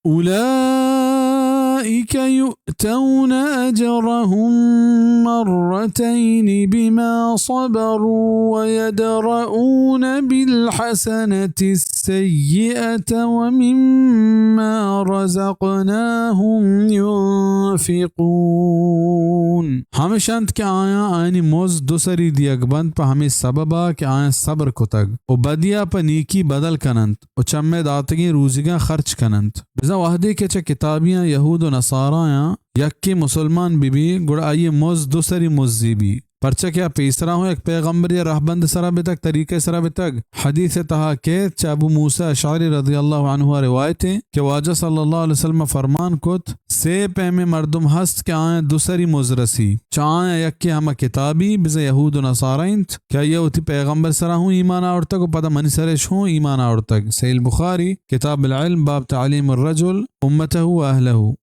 أولئك يؤتون أجرهم مرتين بما صبروا ويدرؤون بالحسنة السيئة ومما رزقناهم ينفقون۔ ہمش انت کہ آیاں آیانی مزد دو سری دیگ بنت پہ ہمے سببا کہ آیاں صبر کتگ و بدیا پہ نیکی بدل کننت و چہ مئے داتگیں روزگاں خرچ کننت۔ بزاں وہدے کہ چہ کتابیاں یہود و نصارایاں یکے مسلمان بہ بی، گڑا آئی ء مزد دو سری مزدی بی۔ پرچا کہ آ پیسرا ہوں یک پیغمبرے ء رہبند سرا بتگ، طریقہ سرا بتگ۔ حدیث ء تہا کیت، چہ ابو موسی اشعری رضی اللہ عنہ ء روایت انت کہ واجہ صلی اللہ علیہ وسلم ء فرمان کت، سے پیمیں مردم ہست کہ آیاں دو سری مزد رسی۔ چہ آیاں یکے ہما کتابی، بزاں یہود و نصارا انت، کہ آئی ء وتی پیغمبر سرا ہوں ایمان آورتگ و پدا منی سرش ہوں ایمان آورتگ۔ صحیح البخاری، کتاب العلم، باب تعلیم الرجل امته و اهله۔